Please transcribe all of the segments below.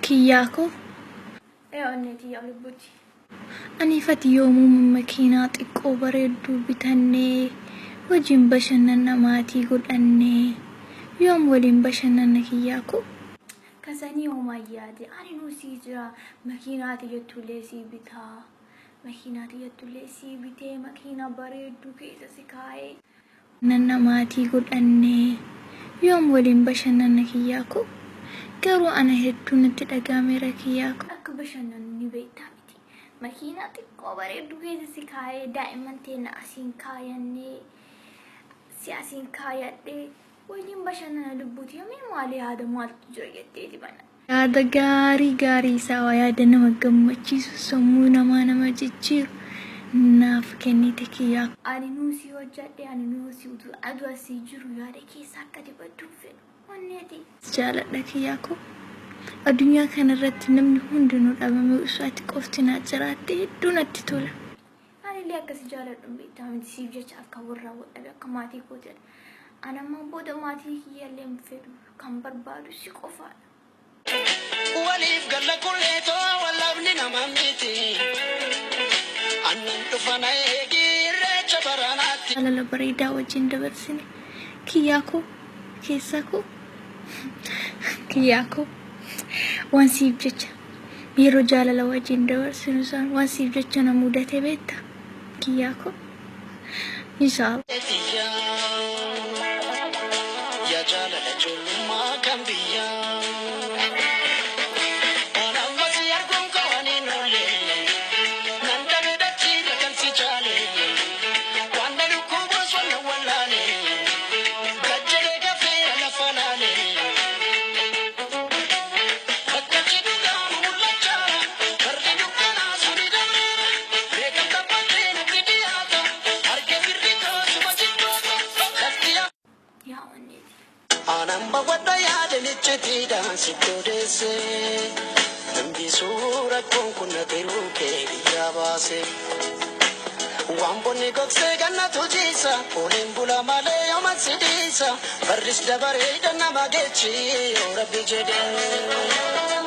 Kiyyaa koo. Ee onnee tiyya lubbuti. Aniif ati yoomuu makiinaa xiqqoo bareedduu bitannee wajjin bashannanna, maatii godhannee yoom waliin bashannanna, kiyyaa koo? Kasanii homaa yaade, ani nuu sii jira, makiinaa tiyyattuullee sii bitaa. Makiinaa tiyyattuullee sii bitee makiinaa bareedduu keessa si kaa'ee. Nanna maatii godhannee yoom waliin bashannanna, kiyyaa koo? Garuu ana hedduu natti dhaga'ameera, kiyyaa koo. Akka bashannanu ni beektaa miti. Makiinaa xiqqoo bareedduu keessa si kaa'ee, daa'imman teenya asiin kaayannee, si asiin kaayadhee waliin bashannana lubbuuti. Yoomii maali yaada maaltu jira jetteeti bana. Yaada gaarii gaarii isaa waa yaada nama gammachiisu, sammuu namaa nama jijjiiru naaf kennite, kiyyaa. Ani nuu si hojjadhe, ani nuu si utuu aduu asii jiru yaada keessa akka dibadduun fedhu onneeti. Jaaladha, kiyyaa koo. Addunyaa kanarratti namni hundinuu dhabamee osoo ati qofti naa jiraatte hedduu natti tola. Anillee akkasi jaaladhu hin beektaa miti, siif jecha akka warraa wadhabe akka maatii koo jedha. Ani ammaan booda maatii kiyyallee hin fedhu, kan barbaadu si qofaadha. Waliif galla kulleetoo wallabni nama miti. Annan dhufa na eegi irreecha baranaatti. Jaalala bareedaa wajjin dabarsine, kiyyaa koo, keessaa koo, kiyyaa koo, waan siif jecha yeroo jaalala wajjin dabarsinu isaan waan siif jecha na mudate beekta, kiyyaa koo, inshaallah. Yaa jaalala ijoollummaa kan biyyaa. Waan ammas arguun koo waan hin oolle. Nan dhabe dachiirra kan si caale. Waan na dhukkubuus waan na wallaale. Gajjalee gafee lafa laale. Bakka jiru mul'achaa. Barri dukkanaa suni dabreera. Beekamta bakkee natti dhiyaata. Harka firri koosuma jibboota. Lafti Yaa onneeti. Aanaan bawadha yaadanichitiidhaan sitti odeesse. Hambisuu rakkoon kun na tiruu kee biyyaa baase. Waan bonni gogsee gannatu jiisa. Ooleen bula malee yooma si dhiisa. Barris dabaree nama geechi yoo rabbi jedhee.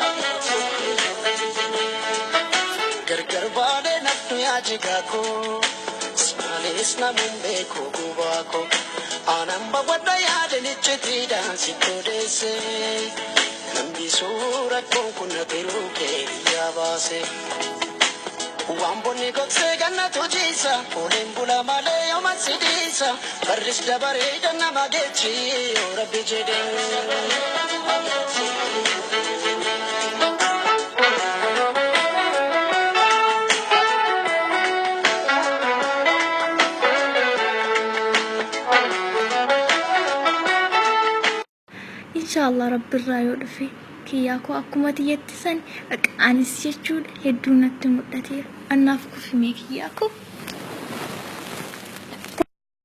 Gargar baadhee naftu yaa jigaa koo. Maaliis namuun beeku gubaa koo. Aanaan bawadha yaadanichitiidhaan sitti odeesse. Hambisuu rakkoon kun na tiruu kee biyyaa baase. Waan bonni gogsee gannatu jiisa. Ooleen bula malee yooma si dhiisa. Barris dabaree nama geechi yoo rabbi jedhee. Inshaallah rabbirraa yoo dhufe, kiyyaa koo, akkuma tiyyatti san anis jechuudha hedduu natti mul'ateera. Annaaf kufimee, kiyyaa koo.